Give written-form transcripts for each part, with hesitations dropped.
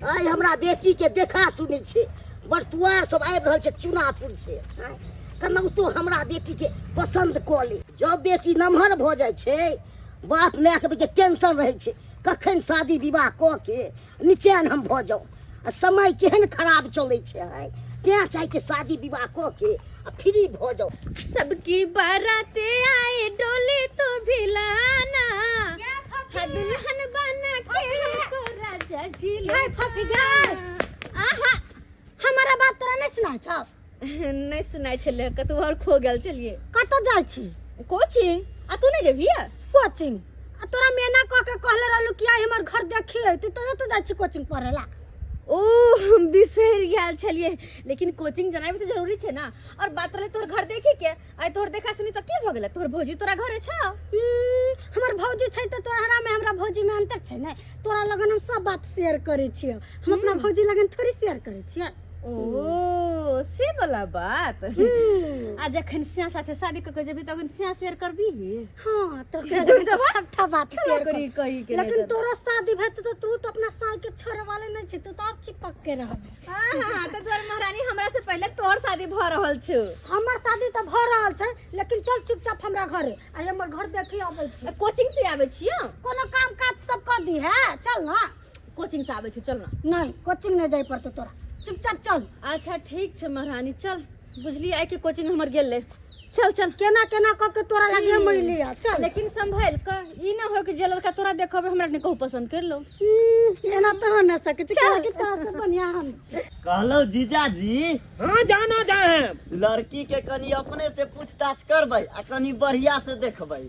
आइ हमरा बेटी के देखा सुनै छै बरतुआर सब आबि रहल छै चुनापुर से आँय, केनाहितो हमरा बेटी के पसन्द कऽ ले। जब बेटी नमहर भऽ जाइ छै बाप मायके के टेंशन रहै छै कखन शादी विवाह कऽ के निचैन हम भऽ जाउ। आ समय केहन खराब चलै छै आइ, तेँ चाहै छै शादी विवाह कऽ के आ फ्री भऽ जाउ। सबकी बाराते आए डोली तो भी लाना, हाँ दुल्हन बना के हमको राजा जी ले फफी गए। आहा, हमारा बात तोरा नहीं सुनाई छौ? नहीं सुनाई छले, कतौ और खो गेल चलिए। कतौ जाइ छी? कोचिंग। आ तू नहीं जेबही? कोचिंग? आ तोरा मेना कह के कहले रहलू कि आइ हमर घर देखी अयती, तैयो तू जाइ छी कोचिंग पढ़े ला? ओ हम बिसरि गेल छलिए, लेकिन कोचिंग जनाइ भी तऽ जरूरी छै ना। और बात रहले तोहर घर देखी के, आइ तोहर देखा सुनी तऽ की भऽ गेलै? तोहर भौजी तोरा घरे छौ? हमर भौजी छै तऽ तोहरा में हमरा भौजी में अंतर छै ने? तोरा लगन हम सब बात शेयर करै छियै, हम अपना भौजी लगन थोड़ी शेयर करै छियै। ओ से वाला बात। आ जखन सिया साथे शादी कऽ के जेबही तखन सिया शेयर करबी? हाँ, तो ओकरा लगन तऽ सबटा बात शेयर करी कही के। लेकिन तोरो शादी भेल तऽ तू तो अपना साल के छोड़े वाले नहीं छी, तू तो और चिपक के रहबे। हाँ हाँ, तऽ तोहर महारानी हमरा से पहले तोहर शादी भऽ रहल छौ। हमर शादी तऽ भऽ रहल छै, लेकिन चल चुपचाप हमरा घरे, आइ हमर घर देखी अबै छी। कोचिंग से आबै छियै? कोनो काम काज सब कर दी है, चल ना। कोचिंग से आबै छी, चल ना। नहीं, कोचिंग नहीं जाए पड़तो तोरा, चुपचाप चल। अच्छा ठीक छै महारानी, चल। बुझली आइ के कोचिंग हमर गेल चल चल। केना केना कऽ के तोरा लगे मैली आ, चल। लेकिन संभल क ई ना हो कि जे लड़का तोरा देखबे हमरा ने कहू पसंद कर लो। एना तो हो ना सके छै, कि तोरा से बढ़िया हम। कहलौ जीजाजी। हाँ जाना चाहे। लड़की के कनी अपने से पूछताछ करबै आ कनी बढ़िया से देखबै।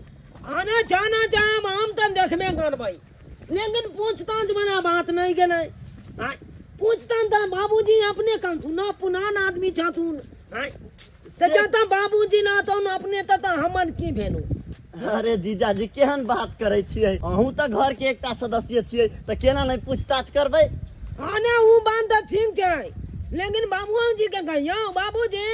आना जाना चाहे हम तो देखबे करबै, लेकिन पूछताछ वाला बात नहीं गेलै। पूछताछ तो बाबूजी अपने कहथुन ना, पुरान आदमी छथुन। से जतऽ बाबूजी ना तो अपने ततऽ हमर की भेलू? अरे जीजाजी केहन बात करै छियै, अहूँ तऽ घर के एकटा सदस्य छियै, तऽ केना नहीं पूछताछ करबै? हाँ ना उ बात तऽ ठीक छै, लेकिन बाबूजी के कहियौ। बाबूजी।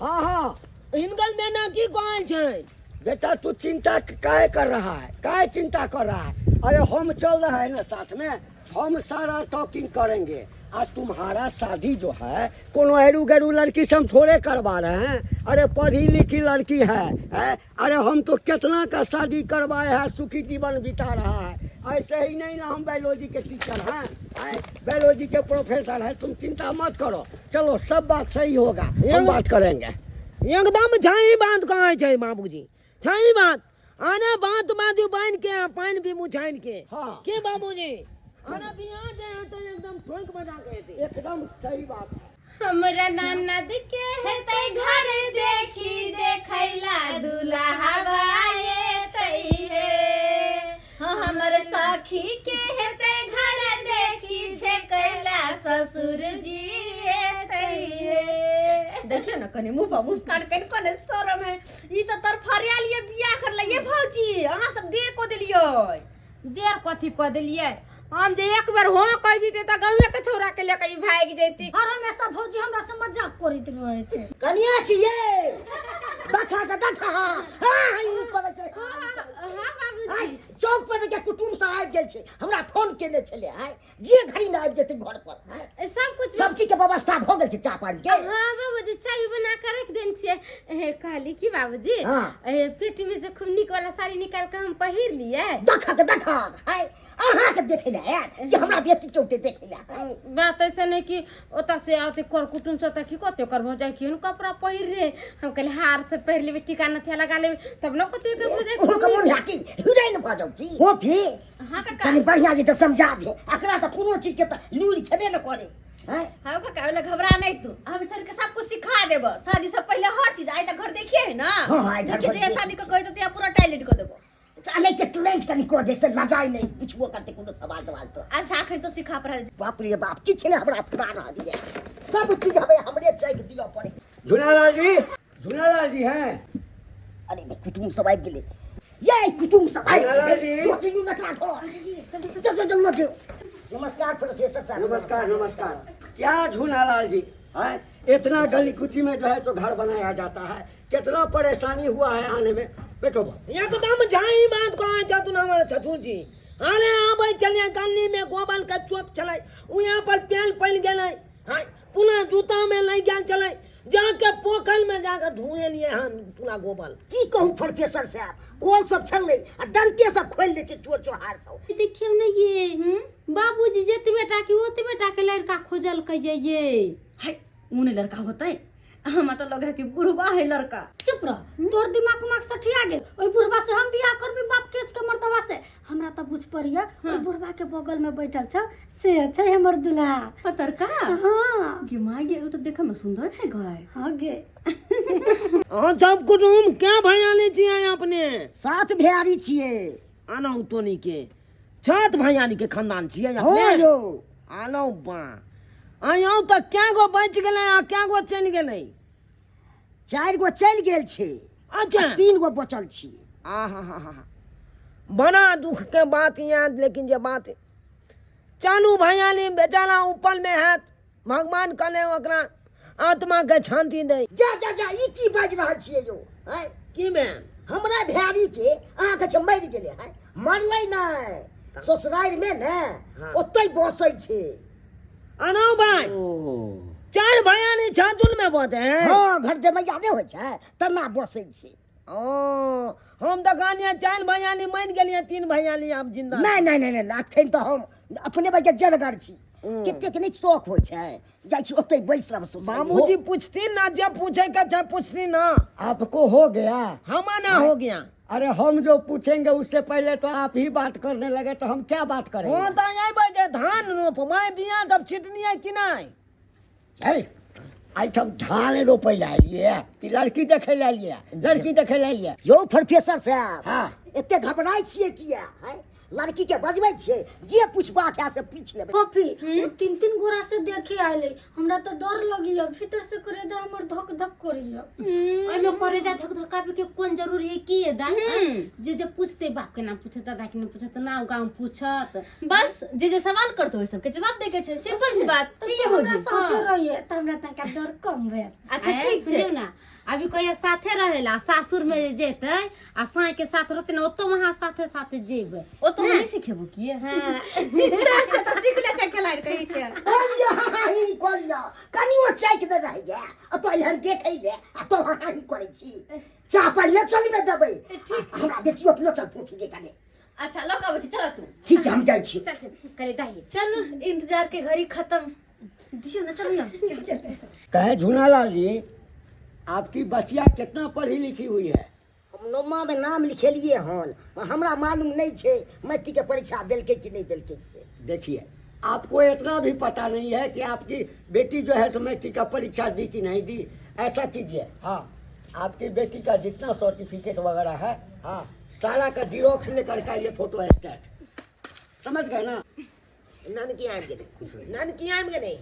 हाँ हाँ। हिनकर बेटा की कहै छै? बेटा तू चिंता काहे कर रहा है, काहे चिंता कर रहा है? अरे हम चल रहे हैं ना साथ में, हम सारा टॉकिंग करेंगे। आ तुम्हारा शादी जो है कोनो एरू गैरू लड़की से हम थोड़े करवा रहे हैं। अरे पढ़ी लिखी लड़की है, है? अरे हम तो कितना का शादी करवाए हैं, सुखी जीवन बिता रहा है। ऐसे ही नहीं ना हम बायोलॉजी के टीचर हैं, हैं? बायोलॉजी के प्रोफेसर हैं। तुम चिंता मत करो, चलो सब बात सही होगा, हम बात करेंगे। एकदम सही बात कहै छै बाबूजी, सही बात। आने बात बाजू बान्हि के आ पानि पीबू छानि के। हाँ। के बाबूजी? आने बियाह जे हेतै एकदम ठोकि बजा के हेतै। एकदम सही बात। हमरा ननद के हेतै घर देखी देखैला दुल्हा बाएतै हे। हाँ, हमर सखी के हेतै घर देखी झेकैला ससुर जी एतै हे। देखियो ना कनी मुँह पर मुस्कान कनि कने शरम है। ई तऽ तर फरिया लिए बियाह कर लिए भौजी, अहाँ सब देर को देलियै। देर कथी कऽ देलियै? हम जे एक बेर हाँ कहि दितियै तऽ गाँवे के छौड़ा के लऽ कऽ ई भागि जैती। हर हमेशा भौजी हमरा से मजाक करैत रहै छै। कनिया छियै, देखा के देखा। हाँ, ई करै छै, हाँ, ई करै छै। हाँ, बाबूजी। आइ, चौक पर के कुटुम सब आबि गेल छै, हमरा फोन केने छलै। आइ जे घड़ी ने आबि जेतै घर पर। आइ, सब कुछ सब चीज के व्यवस्था भऽ गेल छै चाह पानि के। हाँ बाबूजी, चाय भी बना के रख देने छियै। हे, कहली कि बाबूजी, हाँ। ए, पेटी में से खूब नीक वाला साड़ी निकाल के हम पहिर लिए। देखा के देखा, हाय अहाँ के देखै लए आयल कि हमरा बेटी के ओते देखै लए आयल? बात ऐसे नहीं कि ओतऽ से आते कर कुटुम से ओतऽ की कते कर भौजाई केहन कपड़ा पहिर रे। हम कहले हार से पहिर लेबै, टीका नथिया लगा लेबै, तब न कते के भौजाई। ओहो के मोन राखी हिराइन भऽ जाउ की ओ भी। हाँ काका। कनी बढ़िया जे तऽ समझा दे, एकरा तऽ कोनो चीज के तऽ लूरि छेबे न करे। हैं? हाँ काका, ओला घबरा नहीं तू, हम चल के सब कुछ सिखा देब। शादी से पहले हर चीज। आइ तऽ घर देखिए है ना? हाँ, हाँ, आइ घर देखिए, देखिए। शादी के कहि देते पूरा टॉयलेट कर देबो। नहीं के टैलेंट कनी कह दे से लजाई नहीं पूछबो करते कोनो सवाल तवाल तो। अच्छा अखन तो सिखा पड़ल। बाप रे बाप, किछ नहीं हमरा फुरा रहल ये, सब चीज हमें हमरे चेक दिअ पड़े। झूलालाल जी, झूलालाल जी हैं? अरे बे, कुटुम सब आबि गेलै। ये कुटुम सब आबि झूलालाल गेलै। जी। दो तीन नकरा घर। चल चल चल चल। नमस्कार प्रोफेसर साहब। नमस्कार नमस्कार। क्या झूलालाल जी है, इतना गली कुची में जो है सो घर बनाया जाता है, कितना परेशानी हुआ है आने में। बैठो बा। एकदम जाई बात कहाँ छथुन हमर ससुर जी, अरे आबै छलियै गली में गोबर के चोप छलै, उहाँ पर पेल पड़ि गेलै। हाँ, पुनः जूता में लागि गेल छलै, जाके पोखरि में जाके धुएलियै हन पूरा गोबर। की कहू प्रोफेसर साहब, कोल सब छलै आ डंटे सब खोलि दै छै चोर चोहार सब। देखियौ ने ये बाबूजी जतबे टा के ओतबे टा के लड़का खोजलकै जे ये। है ऊ नहि लड़का होतै, हमरा तऽ लगे है कि बुढ़बा है लड़का। चुप रह, तोर दिमाग उमाग सठिया गेल। ओहि बुढ़बा से हम बियाह करबी बाप केच के मर्दवा से? हमरा तऽ बुझ पड़िया ओहि बुढ़बा के बगल में बैठल छ से छै हमर दुल्हा। पतरका? हाँ। गे माय गे, ओ तऽ देखऽ में सुंदर छै गय। हाँ गे। अहाँ सब कुटुम क्या भैयाली छियै अपने? 7 भैयारी छियै। आनौ तोनी के 7 भैयाली के खानदान छियै हाँ अपने? यौ। आनौ बा आयौ तऽ कै गो बचि गेलै आ कै गो चलि गेलै? 4 गो चलि गेल छै। अच्छा। 3 गो बचल छी। आहा हा हा, बड़ा दुख के बात याद, लेकिन जे बात चालू भैयाली बेचारा ऊपर में हैत, भगवान कले ओकरा आत्मा के शांति दे। जा जा जा, ई की बाजि रहल छियै यौ? आँय? की भेल? हमरा भैयारी के अहाँके छै मरि गेलै। आँय? मरलै नहि, ससुरारि में ने ओतै बसै छै। आनो भाई, 4 भैयाली छातुल में बसै है? हाँ, घर जमैया नहि होइ छै तेना बसै छै। ओ हम तऽ कहलियै 4 भैयाली मरि गेलियै, 3 भैयाली आब जिंदा। नहि नहि नहि नहि, अखन तऽ हम अपने बच्चा जरगर छी, कतेक नहि शौक होइ छै, जाइ छी ओतै बैस रहब सोचै। बाबूजी पूछथिन ना, जे पूछे के छै पूछथिन ना। आपको हो गया? हमा ना हो गया। अरे हम जो पूछेंगे उससे पहले तो आप ही बात करने लगे, तो हम क्या बात करेंगे? हाँ तो यही बजे धान रोपबै, बिया सब छिटनी है कि नहीं? है, आई हम धान रोपे ला लिए कि लड़की देखे ला लिए? लड़की देखे ला लिए। यौ प्रोफेसर साहब, हाँ। एते घबराइ छियै किया? हैं? लड़की के बजबै छियै, जे पूछबाक है से पूछ लेबै। फफी, ओ 3-3 गोरा से देखे आइले, हमरा तऽ डर लगिया, भीतर से करेजा हमर धक धक करैया। ओहिमे करेजा धक धकाबे के कोन जरूरी है की है दाई? जे जे पूछते बाप के नाम पूछत, दादा के नाम पूछत, नाम गांव पूछत, बस जे जे सवाल करतो ओहि सबके जवाब दे के छै, सिंपल सी बात। तऽ की हो हमरा जी? साथे रहिए तऽ हमरा तनका डर कम भेल। अच्छा ए, ठीक छै। सुनियौ ना, अभी कहिया साथे रहेला, सासुर में जे जेतै आ साँय के साथ रहतै ने, ओतो वहाँ साथे साथे जेबै। ओ तो हम सिखेबो की? हाँ। से तऽ सीख ले छै खेलाइ कहि के। कहलियै हाँ हाँ ही कहलियै, कनियो चाकि दे रहैया, आ तो एहन देखै ले आ तो हाँ हाँ ही करै छी। चाह पानि ले चल ने देबै, हमरा बेटियो के ले चल फूफी के कने। अच्छा लऽ कऽ अबै छी, चल तू। ठीक छै, हम जाइ छी। चल चल कले दाई। चलू इंतजार के घड़ी खत्म, दियौ ना, चलू ना। कहे झूनालाल जी, आपकी बचिया कितना पढ़ी लिखी हुई है? हम नौमा में नाम लिखेलिए हन, हमरा मालूम नहीं छै मैट्रिक के परीक्षा देलकै कि नहीं देलकै से। देखिए, आपको इतना भी पता नहीं है कि आपकी बेटी जो है सो मैट्रिक का परीक्षा दी कि नहीं दी। ऐसा कीजिए, हाँ, आपकी बेटी का जितना सर्टिफिकेट वगैरह है, हाँ, सारा का जीरोक्स लेकर के ये फोटो स्टेट, समझ गए ना? नानकी आबि गेलै, नानकी आबि गेलै।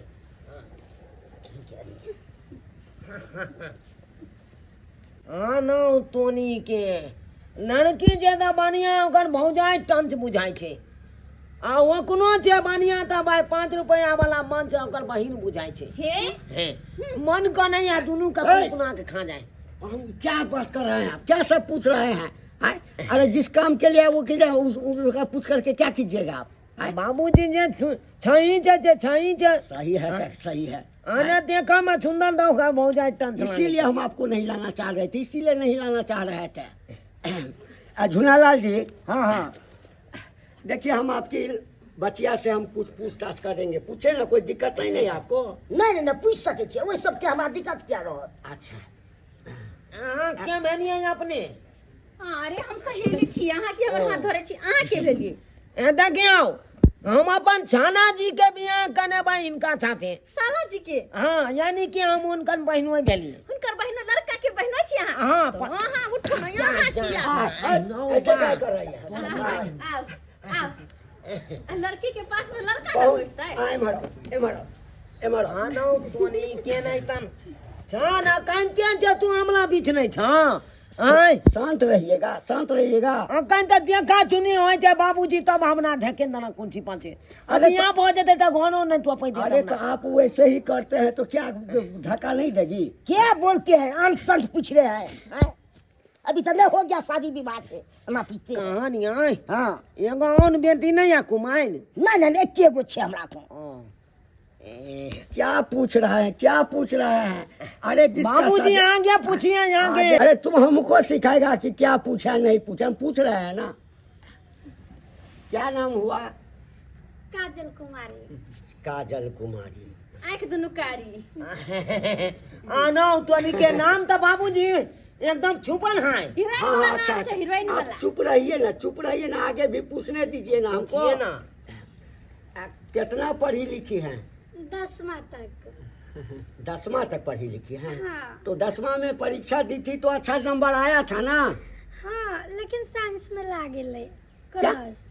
आनौ तोनी के लड़की ज्यादा बढ़िया, ओकर भौजाइ टंच बुझाइ छै, आ ओकनो छै बढ़िया तऽ भाई 5 रुपया वाला मन छै, ओकर बहिन बुझाइ छै। हे? हे, मन के नहीं आ दुनू के हे। कुना के खा जाए। हम क्या बात कर रहे हैं आप, क्या सब पूछ रहे हैं? आय? अरे जिस काम के लिए वो के उसका पूछ करके क्या कीजिएगा आप? आय? बाबूजी जे छई छै, जे छई छै। सही है, हाँ? सही है। आने देखा मैं सुंदर दो का भौजाई टंच मारे। इसीलिए हम आपको नहीं लाना चाह रहे थे, इसीलिए नहीं लाना चाह रहे थे। झूनालाल जी। हाँ हाँ। देखिए, हम आपकी बचिया से हम कुछ पूछताछ करेंगे, पूछे ना, कोई दिक्कत नहीं नहीं आपको? नहीं नहीं नहीं, पूछ सके छियै, ओहि सबके हमरा दिक्कत क्या रहत? अच्छा। अहाँ के भेलियै अपने? अरे हम सहेली छी, अहाँ के हमर हाथ धरे छी, अहाँ के भेलियै? ए देखियौ, हम अपन छाना जी के बियाह करेबै हिनका साथे। साला जी के? हाँ, यानी कि हम हुनकर बहिनोई भेलियै। हुनकर बहिनो, लड़का के बहिनो छी अहाँ? हाँ, तो अहाँ उठू ना, जा, अहाँ जा। किया? आ, नौ ऐसे बा। क्या कर रही है? आओ, आओ। आ, लड़की के पास में लड़का ना बहुत- बैठतै। आ, एम्हर आओ, एम्हर आओ, एम्हर आओ। हाँ, नौ तोनी के नहीं तन। छा ना, कांते जे तू हमरा बीच नहीं छा। आय। शांत रहिएगा, शांत रहिएगा। अखन तऽ देखा चुनी होइ छै बाबूजी, तब हमरा धकेल देना कोन छी पाँचे। अरे अरे यहाँ भऽ जेतै तऽ घरो नहि टोपै देत अरे तो हमरा। आप वैसे ही करते हैं तो क्या धक्का नहीं देगी? क्या बोलते हैं, अंत संत पूछ रहे हैं, हैं? अभी तो नहीं हो गया शादी विवाह से एना पूछते हैं। कहानी आय हाँ एगो और बेटी नहीं है कुमाइन नहीं नहीं नहीं, एके गो छै हमरा को क्या पूछ रहा है क्या पूछ रहा है अरे जिसका बाबूजी शादी- आगे पूछिए आगे अरे तुम हमको सिखाएगा कि क्या पूछा नहीं पूछा हम पूछ रहे हैं ना क्या नाम हुआ काजल कुमारी काजल कुमारी आँख दुनू कारी आना तोनी के नाम तो बाबूजी एकदम छुपल है हीरोइन हाँ वाला हाँ, अच्छा नाम अच्छा छै हीरोइन आप वाला चुप रहिए ना चुप रहिए ना आगे भी पूछने दीजिए ना हमको पूछिए ना आ, कितना पढ़ी लिखी हैं 10वां तक 10वां तक पढ़ी लिखी हैं हाँ। तो 10वां में परीक्षा दी थी तो अच्छा नंबर आया था ना हाँ लेकिन साइंस में लाग गेलै क्या? क्रॉस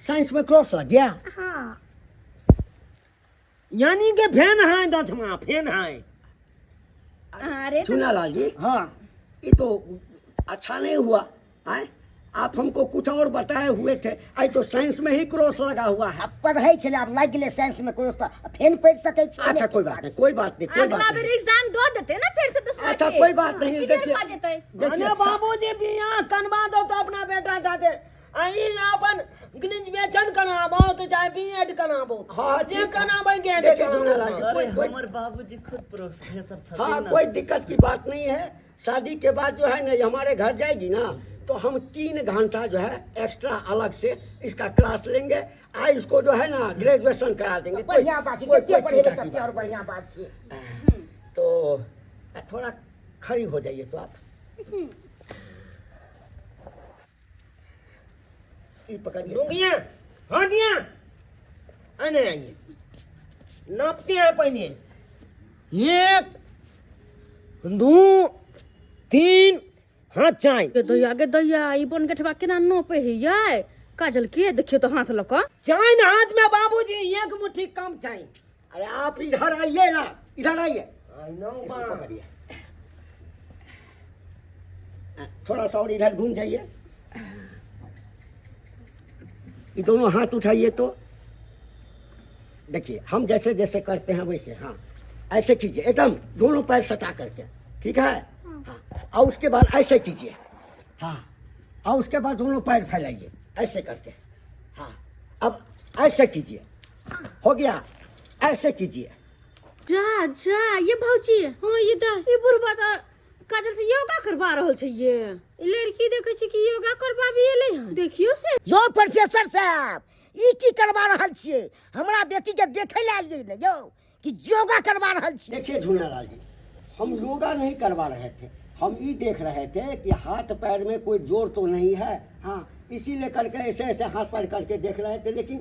साइंस में क्रॉस लग गया हाँ यानी के फैन है 10वां फैन है अरे चुनालाल जी हाँ ये तो अच्छा नहीं हुआ आए आप हमको कुछ और बताए हुए थे आई तो साइंस में ही क्रॉस लगा हुआ है आब पढ़ै छलै आब लागि गेलै साइंस में कोर्स तऽ फेन पढ़ि सकै छी अच्छा कोई बात नहीं कोई बात नहीं कोई अगला बात बेर नहीं एग्जाम दो देते ना फिर से 10वां अच्छा, के। कोई बात नहीं, क्लियर देखिए। भऽ जेतै देखिए अरे बाबूजी बियाह करवा दो तो अपना बेटा जाते आई अपन ग्रेजुएशन कराबो तो चाहे बीएड कराबो हाँ, जे ठीक है। कराबेंगे देखिए चुनालाल जी अरे कोई कोई हमर बाबूजी खुद प्रोफेसर छथिन हाँ ना। कोई दिक्कत की बात नहीं है शादी के बाद जो है ना ये हमारे घर जाएगी ना तो हम 3 घंटा जो है एक्स्ट्रा अलग से इसका क्लास लेंगे आ इसको जो है ना ग्रेजुएशन करा देंगे कोई बढ़िया बात छै कोई जते कोई पढ़ेबै चिंता की तते बात और बढ़िया बात छै नहीं। तो थोड़ा खड़ी हो जाइए तो आप ये पकड़िए रुकिए हाँ दिया आने आइए नापते हैं पहले 1 2 3 हाँ चाय गे दैया गे दैया ई बन गेठबा केना नोपे है काजल के देखियो तो हाथ लऽ कऽ चाय न हाथ में बाबूजी एक मुट्ठी कम चाय अरे आप इधर आइए ना इधर आइए इसको पकड़िए थोड़ा सा और इधर घूम जाइए ये दोनों हाथ उठाइए तो देखिए हम जैसे जैसे करते हैं वैसे हाँ ऐसे कीजिए एकदम दोनों पैर सटा करके ठीक है हाँ और उसके बाद ऐसे कीजिए हाँ और उसके बाद दोनों पैर फैलाइए ऐसे करके हाँ अब ऐसे कीजिए हो गया ऐसे कीजिए जा जा ये भौजी हाँ ये दा ये बुढ़बा तऽ काजल से योगा करवा रहल छै ये ई लड़की देखै छी कि योगा करवाबी एलै हन देखियो से यो प्रोफेसर साहब ई की करवा रहल छियै हमरा बेटी के देखै लए एलियै ने यौ कि योगा करवा रहल छियै देखिए झूनालाल जी हम योगा नहीं करवा रहे थे हम ये देख रहे थे कि हाथ पैर में कोई जोर तो नहीं है हाँ इसीलिए करके ऐसे ऐसे हाथ पैर करके देख रहे थे लेकिन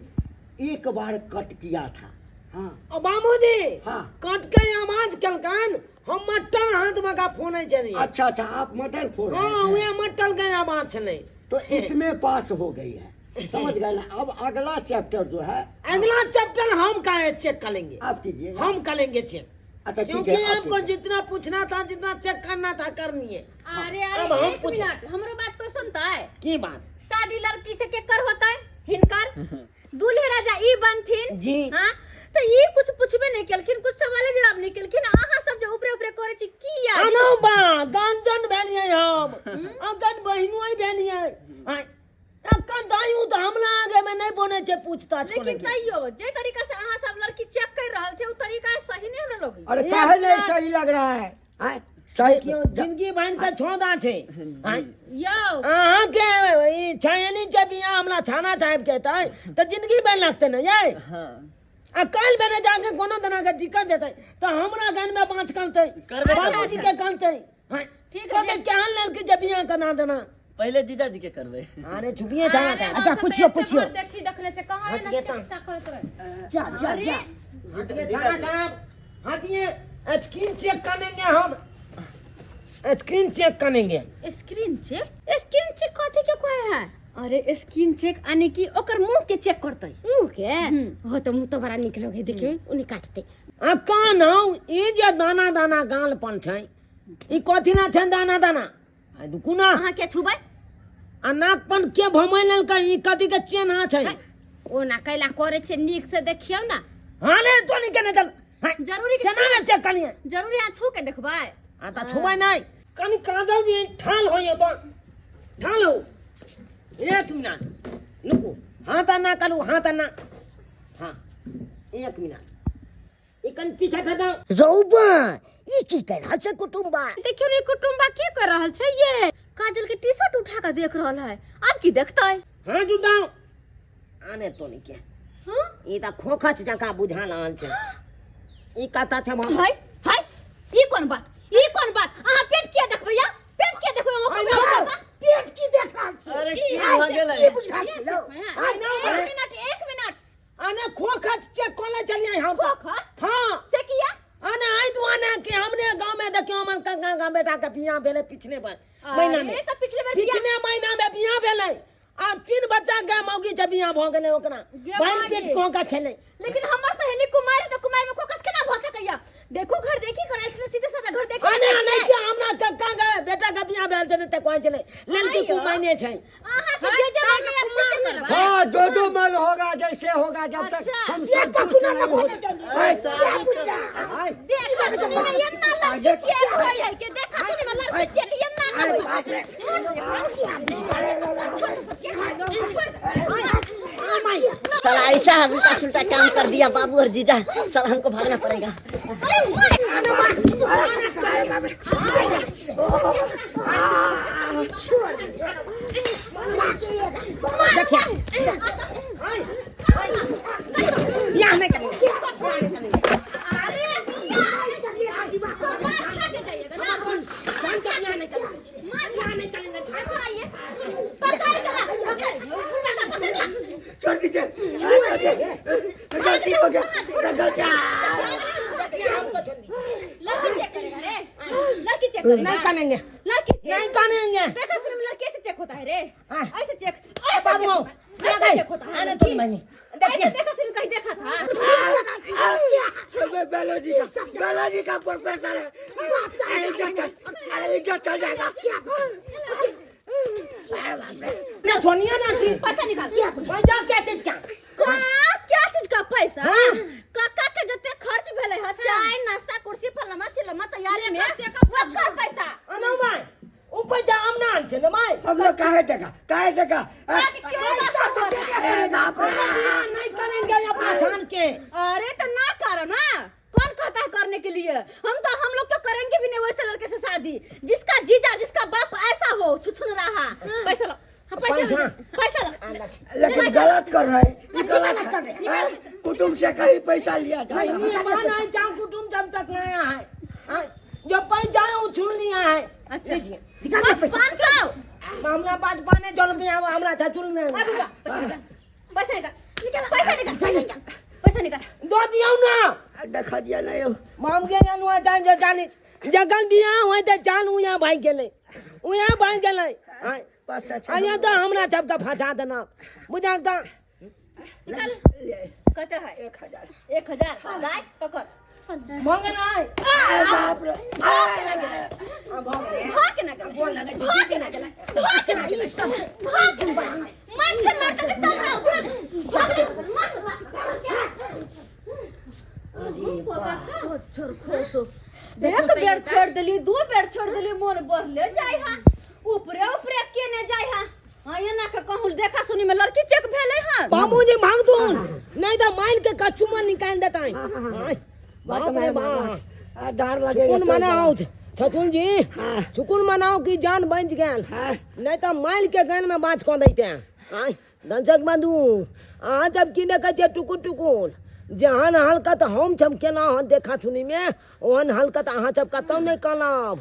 एक बार कट किया था हाँ ओ बाबूजी हाँ। कट के आवाज केलकन हम मटन हाथ में का फोन है चली अच्छा अच्छा आप मटन फोड़ रहे हाँ थे। वे मटन के आवाज छलै तो इसमें पास हो गई है समझ गए ना अब अगला चैप्टर जो है अगला चैप्टर हम का चेक करेंगे आप कीजिए हम करेंगे चेक अच्छा ठीक क्योंकि है आप आपको कीजिए। जितना पूछना था जितना चेक करना था करनी है अरे अब अरे हम एक पूछो। मिनट हमरो बात को सुनता है की बात शादी लड़की से केकर होता है हिनकर दूल्हे राजा ई बनथिन जी। हाँ तो ई कुछ पूछबे नहीं केलखिन कुछ सवाले जवाब नहीं केलखिन अहाँ सब जे ऊपरे ऊपरे करे छी की यार अनोबा गंजन भेलियै हम अगन बहिनो भेलियै आय, अखन दायू तऽ हमरा आगे में नहीं बने छै पूछताछ लेकिन करे के। तैयो जे तरीका से अहाँ सब लड़की चेक कर रहल छै उ तरीका सही नहीं हमरा लगे अरे काहे नहीं सही लग रहा है आँय? सही देखियौ जिंदगी बहन के छोदा छै आँय, यौ अहाँके ई छायनी छै बियाह हमरा छाना साहेब के हेतै तऽ जिंदगी बहन लगतै ने यै हाँ आ काल्हि बेरे जाके कोनो तरह के दिक्कत हेतै तऽ हमरा गान में बाँच करतै करबे करबै। बाबूजी के करतै आँय, ठीक कहतै केहन लड़की जे बियाह कना देना पहिले जीजाजी के करबै अरे छुपिए छाना साहेब अच्छा पूछियो पूछियो देखी देखने छै कहाँ एना हटिए तऽ। चिकित्सा करैत रहै जा जा जा हटिए छाना साहब हटिए स्क्रीन चेक करेंगे हम स्क्रीन चेक करेंगे स्क्रीन चेक स्क्रीन चेक कथी के कहै है अरे स्क्रीन चेक यानी कि ओकर मुंह के चेक करतै मुँह के हो तो मुँह तो बड़ा निक लगे देखियो उन्हीं काटते आ कान हौ ई जे दाना दाना गाल पर छै ई कथी ना छै दाना दाना आ रुकू ना अहाँ के छुबै आ नाक पर के भमै लेलकै ई कथी के चेन्हा छै ओना कैला करे छै नीक से देखियौ ना हाँ रे तो नहीं केने चल हाँ, जरूरी के केना ने चेक करिए जरूरी अहाँ छू के देखबै आ त छुबै नहीं कनी काजल जी ठाल होइयो तो ठालो एक मिनट रुकू हाथ आना करू हाथ आना हाँ एक मिनट ई कन पीछा हट जाओ रौबा ई की कर रहल छै कुटुम्बा देखियो ने कुटुम्बा की कर रहल छै ये काजल के टी शर्ट उठा के देख रहल है आब की देखतै हाँ जुटाओ आने तो नहीं क्या हाँ ई त खोखच जकाँ बुझा रहल छै ई कतऽ छै हम हाय हाय ई कोन बात ई कोन बात अहाँ पेट किया देखबै या पेट किया देखबै हम आइ ना, पेट की देख रहल छी अरे की आइ भऽ गेलै? की बुझ रहल छी यौ? आइ ना, एक मिनट एक मिनट आने खोखच चेक कोना चलिए हम तो खोखस हाँ से किया आने आई तू आने कि हमने गांव में देखियो हमर काका का बेटा के बियाह भेलै पिछले बार महीना में अरे तो पिछले बेर बियाह पिछले महीना में बियाह भेलै आ तीन बच्चा के मौगी के बियाह भऽ गेलै ओकरा गे बहिन माय पेट गे। कोका छलै लेकिन हमर सहेली कुमार है तो कुमार में खोकस केना भऽ सकैया देखो घर देखी करायल छलै सीधे साधा घर देखी आने आने के हमरा कक्का के बेटा के बियाह भेल छलै तऽ कहै छलै लड़की आइयो। कुमाइने छै अहाँ के जे जे मन में से से करबै हाँ जो जो मन होगा जैसे होगा जब तक अच्छा। हम से संतुष्ट कखनो नहीं न होने होते देंगे। क्या बुझ रहा है? देखा सुनी में एना लड़की चेक होय है के देखा सुनी में लड़की चेक एना न अरे होय बाप रे साला ऐसा उल्टा सुल्टा काम कर दिया बाबू और जीजा, साला हमको भागना पड़ेगा। बियाह नहि करेंगे जान के बियाह नहीं करेंगे बियाह नहीं करेंगे छोड़ दीजिए छोड़ दीजिए गलती हो गया मेरा गलती लड़की चेक करेगा रे लड़की चेक करेगा नहीं करेंगे लड़की चेक नहीं करेंगे देखा सुन में लड़की ऐसे चेक होता है रे हाँ। ऐसे चेक ऐसे चेक बाबू होता है ऐसे चेक होता है आने तो लड़की। नहीं ऐसे देखिए देखा सुन कहीं देखा था मैं बायोलॉजी का प्रोफेसर है। अरे इज्जत चल, अरे इज्जत चल जाएगा। छोड़िए ना जी पैसा निकाल पैसा क्या चीज का का क्या चीज का पैसा काका के जते खर्च भेलै ह चाय नाश्ता कुर्सी फलमा चिलमा तैयारी में सबकर पैसा अनो भाई ऊ पैसा हम ना आन छे ना भाई हम लोग काहे देगा काहे देगा पैसा तो देने अरे बाप रे बियाह नहीं करेंगे अपना छान के अरे तो ना करो ना कौन कहता है करने के लिए हम तो हम लोग तो करेंगे भी नहीं वैसे लड़के से शादी जिसका जीजा जिसका बाप ऐसा हो छुछुन रहा पैसा लो हाँ, पैसा लो पैसा लो लेकिन गलत कर रहे हैं ये गलत है कुटुंब से कहीं पैसा लिया जा रहा है। नहीं माना जाऊं कुटुंब जब तक लाया है हाँ, जो पैसा है वो छुन लिया है अच्छा लीजिए निकाल दे पैसा 500 हमरा पास पाने जल में आवा हमरा छचुल में अबे रुका, पैसा निकाल पैसा निकाल पैसा निकाल पैसा निकाल दो दियो ना देखा दिया नहीं हो। माम के अनुआ जान जो जानी जगन बियाह होय त जान उया भाई गेलै उया भाई गेलै हाँ, बस अच्छा आया तो हमरा सबके फंसा देना बुझा का निकाल कते है 1000 1000 लाइ पकड़ मंगना है अरे बाप रे भाग के ना गेलै भाग के ना गेलै भाग के ना गेलै ई सब भाग के ना गेलै मन से मर तक तब ना भाग भाग एक बेर छोड़ देली दू बेर छोड़ देली मोन बढ़ले जाय हा ऊपरे ऊपरे केने जाय हा हाँ एना के कहूँ देखा सुनी में लड़की चेक भेलै हन बाबूजी मांग दो नहीं तो माइन के कचुमा निकाल देता है बाप रे बाप आ, डर लगेगा सुकून मनाओ छतुल जी सुकून मनाओ कि जान बच गेल नहीं तो माइल के गन में बाँच कऽ दैते आय दर्शक बंधु अहाँ सब की देखै छियै टुकुर टुकुर जेहन हलकत हम सब केलहुँ हन देखा सुनी में ओहन हलकत अहाँ सब कतहु नहि करब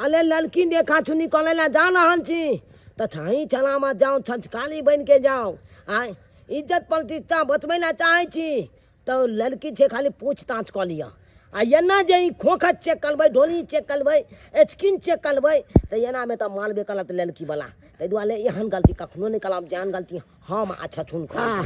अरे लड़की देखा सुनी करै लए जा रहल छी तऽ छही चलामा जाउ छछकाली बनि के जाउ आय इज्जत प्रतिष्ठा बचबै लए चाहै छी तऽ लड़की छै खाली पूछताछ कऽ लिअ आ एना जे ई खोखत चेक करबै ढोली चेक करबै स्किन चेक करबै तऽ एनामे तऽ मारबे करत लड़कीवला ताहि दुआरे एहन गलती कखनो नहि करब जेहन गलती हम आ छछुन करब।